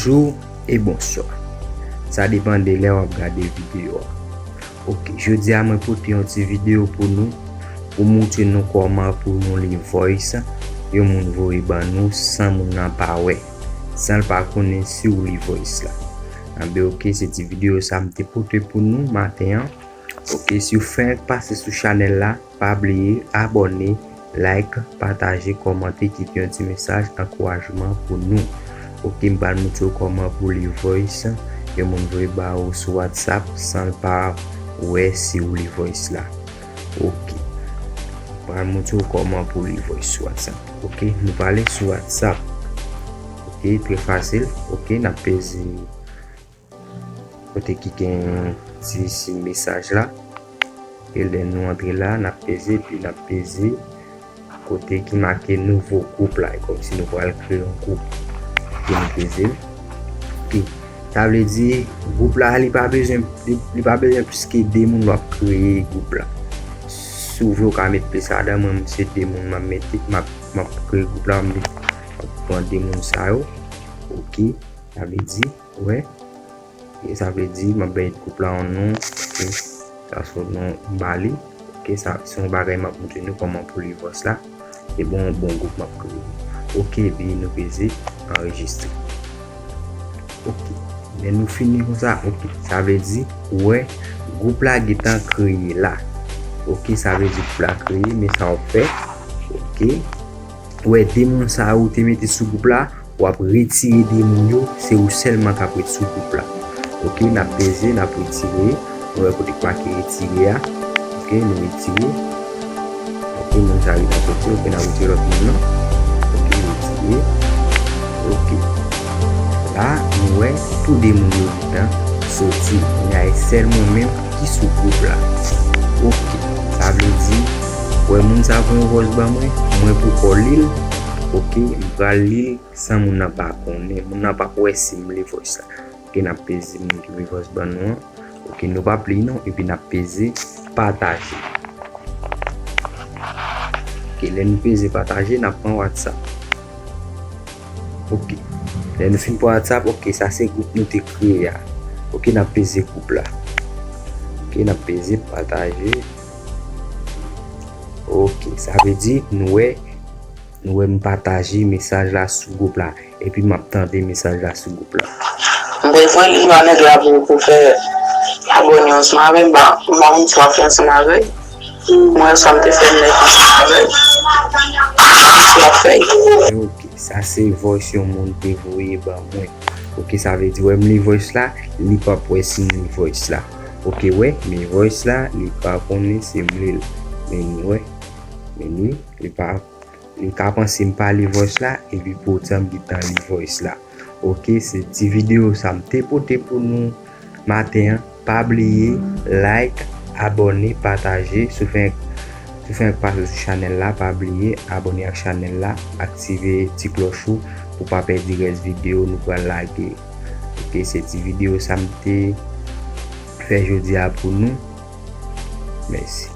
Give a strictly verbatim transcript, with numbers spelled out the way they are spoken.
Bonjou e bonswa. Sa depann de lè w ap gade videyo a. Ok, jodi a mwen pote yon ti videyo pou nou, pou montre nou kòman pou nou li voice yon moun voye ban nou san moun nan pa wè, san l pa konnen si w li voice la. Anben ok, se ti videyo sa m te pote pou nou maten an. Ok, si w fenk pase sou chanèl la, pa bliye abòne, like, pataje, kòmante, kite yon ti mesaj ankourajman pou nou. Ok, m pral montre w kòman pou li voice yon moun voye ba ou sou WhatsApp san l pa wè si w li voice la. Ok, m pral montre w kòman pou li voice sou WhatsApp. Ok, nou prale sou WhatsApp. Ok, trè fasil. Ok, n ap peze kote ki gen ti siy mesaj la. E lè nou antre la, n ap peze, epi n ap peze kote ki make nouvo gwoup la. E kòmsi nou pral kreye yon gwoup. Epi nou peze l. Ok. Sa vle di, gwoup la, li pa bezwen, li, li pa bezwen plis ke de moun w ap kreye gwoup la. Si w vle, w ka met plis ladan, mwen, se de moun m ap mete, m ap, m ap kreye gwoup la, m ap pran de moun sa yo. Ok. Sa vle di, wè. E sa vle di, m ap bay gwoup la yon non. Ok. Sa se yon non m ba li. Ok, sa se yon bagay m ap montre nou kòman pou li voice la. E bon, bon gwoup m ap kreye. Ok, epi nou peze anrejistre. Ok. Lè nou fini konsa, ok. Sa vle di, ou wè, gwoup la gentan kreye la. Ok, sa vle di gwoup la kreye, men sa w ap fè. Ok. Ou wè, de moun sa yo ou te mete sou gwoup la, w ap retire de moun yo, se ou sèlman k ap ret sou gwoup la. Ok, n ap peze, n ap retire. Nou wè kote k make retire a. Ok, nou retire. Ok, moun sa yo gentan soti. Ok, n ap retire lòt moun nan. Ok, retire. Ok. La, nou wè tou de moun yo gentan soti. Kounye a, e sèl mwen menm ki sou gwoup la. Ok, sa vle di, wè moun sa voye yon voice ban mwen, mwen poko li l. Ok, m pral li l san moun nan pa konnen. Moun nan p ap wè si m li voice la. Ok, n ap peze moun ki voye voice ban nou an. Ok, nou p ap li non, epi n ap peze pataje. Ok, lè nou peze pataje, n ap pran WhatsApp. Ok. Lè nou fin pran WhatsApp, ok, sa se gwoup nou te kreye a. Ok, n ap peze gwoup la. Ok, n ap peze pataje. Ok, sa vle di nou wè, nou wè m pataje mesaj la sou gwoup la. Epi m ap tande mesaj la sou gwoup la. M te voye li ba nèg la pou, pou fè abòne ansanm avè m, ba, m ba moun sa w ap fè ansanm avè l. Mwen sa m te fè m nèg ansanm avè l. Sa w ap fè. Ok, sa se voice yon moun te voye ban mwen. Ok, sa vle di, wè m li voice la, li p ap wè si m li voice la. Ok, wè, men voice la, li pa konnen si m li l. Men wè, men li, li pa Li ka panse m pa li voice la, epi poutan m gentan li voice la. Ok, se ti videyo sa m te pote pou nou maten an. Pa bliye like, abòne, pataje. Si w fenk, si w fenk pase sou chanèl la, pa bliye abòne ak chanèl la, aktive ti klòch ou pou w pa pèdi rès videyo nou pral lage. Ok, se ti videyo sa m te fè jodi a pou nou. Mèsi.